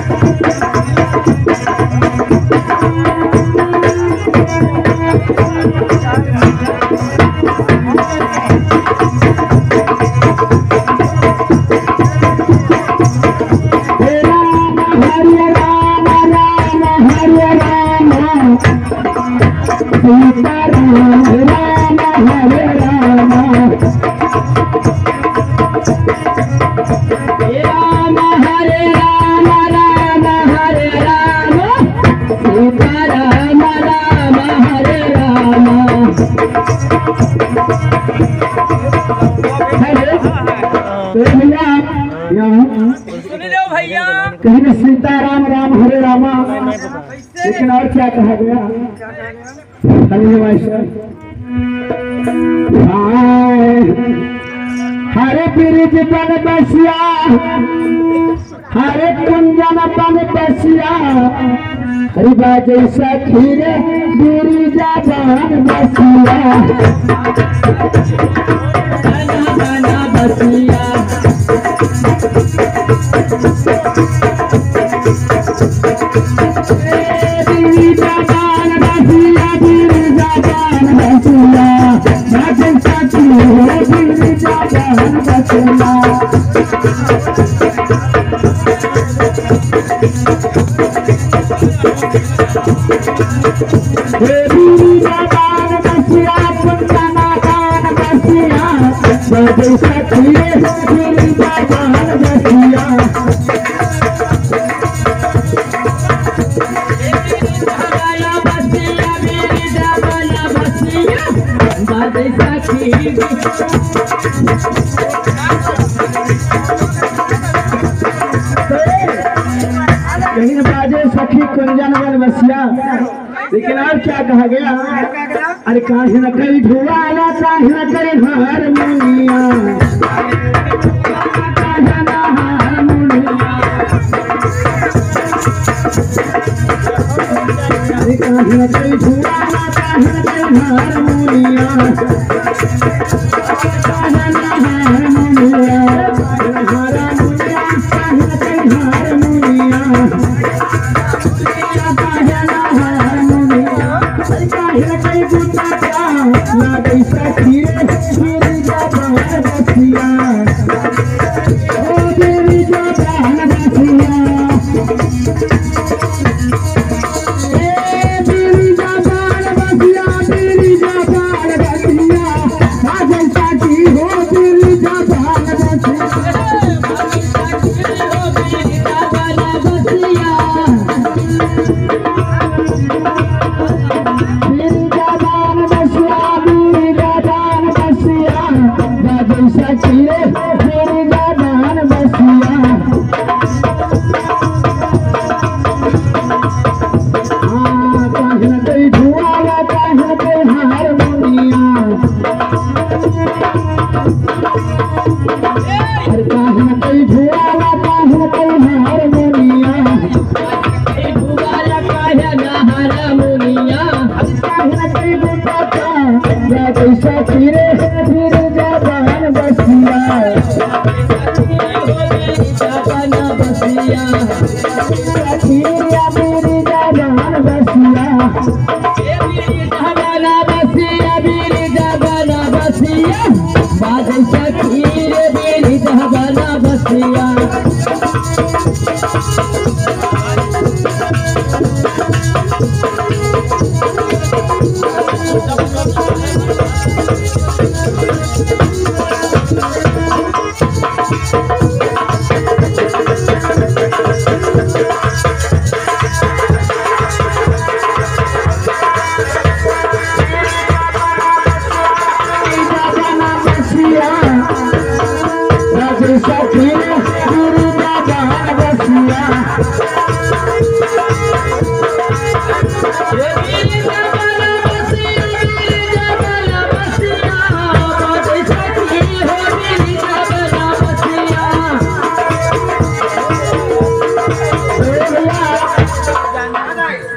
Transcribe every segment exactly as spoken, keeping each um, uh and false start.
हे राम हरे राम, राम हरे राम, सीता राम, राम हरे राम। हे राम हरे राम, राम हरे राम, सीता राम, राम हरे राम। हेलो, ए भैया, यहाँ सुन लो भैया। कहीं ना सीता राम, राम हरे रामा, लेकिन और क्या कहा गया? हरे मास्टर। हाय, हरे बिरिज बन बसिया, हरे कुंजन बन बसिया, हरे बाजे सखी रे बिरिजा बन बसिया। बसिया। कहीं बाजे सखी कुंजन बन बसिया। लेकिन और क्या कहा गया? अरे काहे न करी ढुआला, काहे न करी हारमोनिया। काहे न हारमोनिया। अरे काहे न करी ढुआला, काहे न करी हारमोनिया। काहे न हारमोनिया। हारमोनिया, काहे न करी हारमोनिया।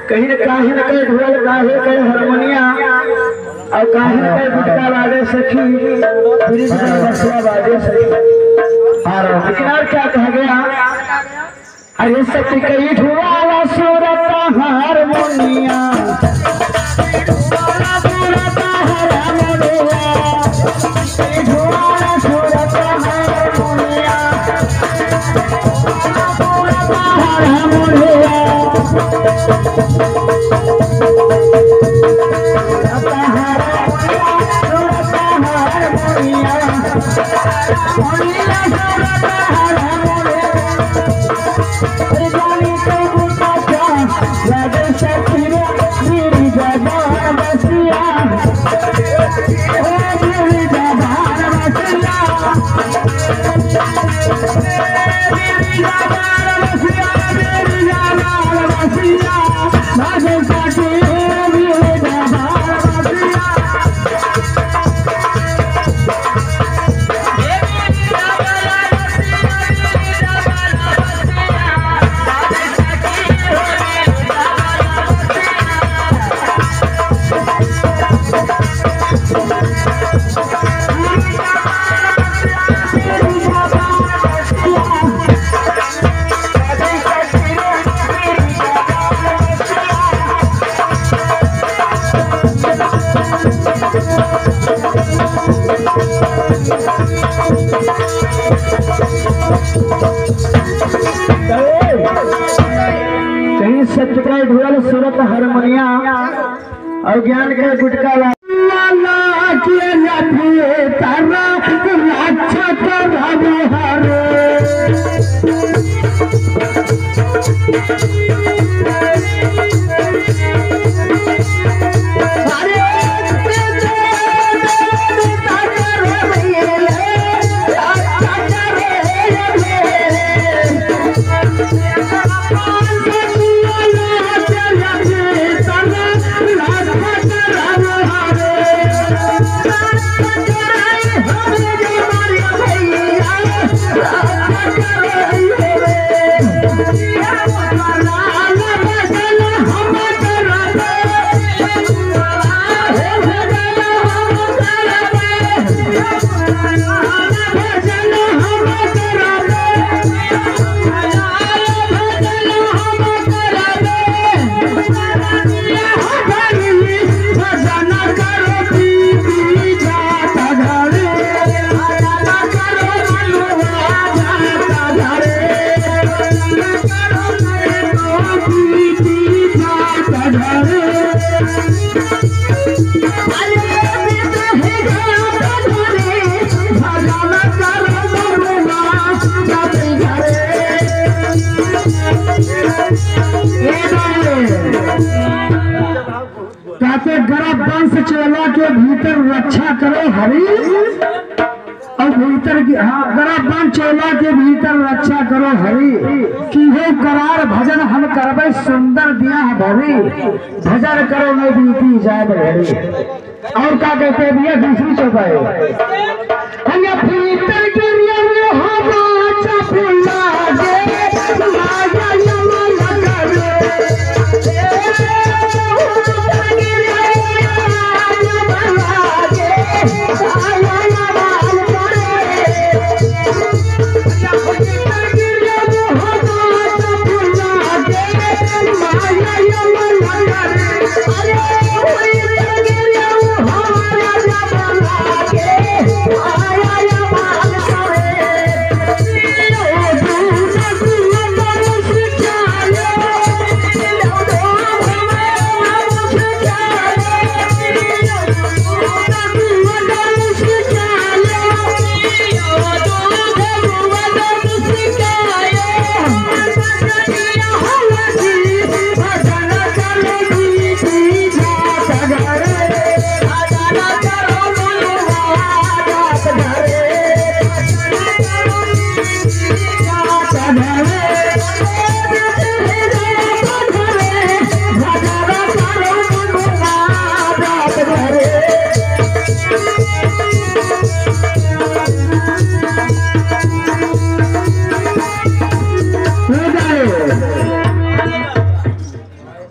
कहीं न काहे न कहे ढोल, काहे कहे हारमोनिया, और काहे न कहे गुटका बाजे सखी, बीड़ी बाजे सखी। और इकरार क्या कहा गया? अरे सच कही ढुआला सुरत हारमोनिया। कहीं सच का ढोल सुरत हारमोनिया और ज्ञान का गुटका ला। लाला के लफे तारा रक्षा करब हरे। कहते, "गरब वंश चोला के भीतर रक्षा करो हरि।" और भीतर की, हाँ, "गरब वंश चोला के भीतर रक्षा करो हरि। किहो करार भजन हम करबै सुंदर दिया भरी। भजन करो न बीती जाए घड़ी।" और का कहते हैं भैया, दूसरी चौपाई। भैया, भीतर के लिए वो हवा चपला दे, माया, माया लगा दे।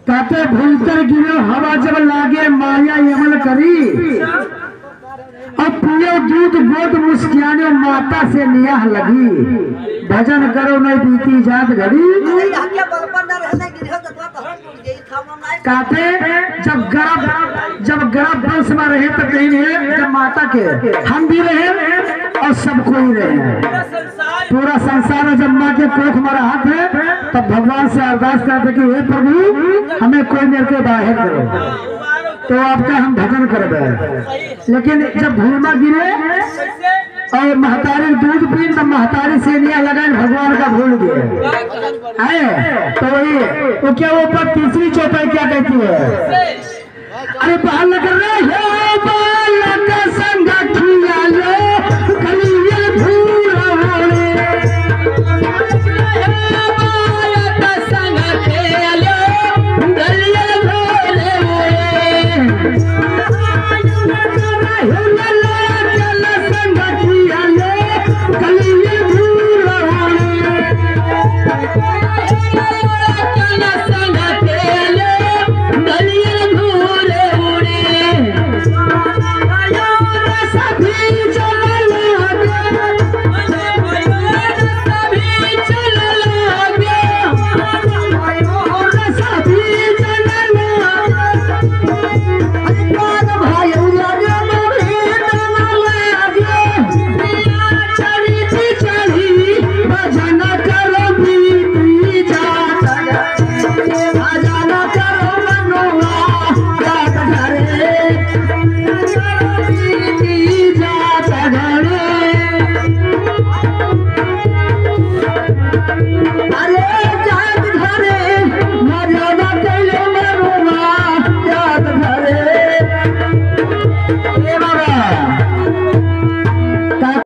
ताते भीतर गिरे हवा जब लागे माया यमन करी। अब पियो दूध गोद मुस्कियाने माता से नियाह लगी। भजन करो नहीं बीती जात घड़ी। अरे, यहाँ के बलपन न रहने गिरे हो तो तुम्हारा बहुत टूट गई, था मन आए। काटे जब गर्भ, जब गर्भ वंश में रहे तो कहीं है, जब माता के हम भी रहे और सब कोई रहे। पूरा संसार में जब माँ के कोख में रहत है, तब भगवान से अरदास करते कि हे प्रभु, हमें कोई मेरे के बाहर करो, तो आपका हम भजन करबे। लेकिन जब भूल में गिरे और महतारी दूध पी, तब महतारी से नियाह लगाए, भगवान का भूल गए। है तो वही, वो क्या, वो पर तीसरी चौपाई क्या कहती है? अरे बालक रहे, बालक संग खियालो, कलियल भूल होले।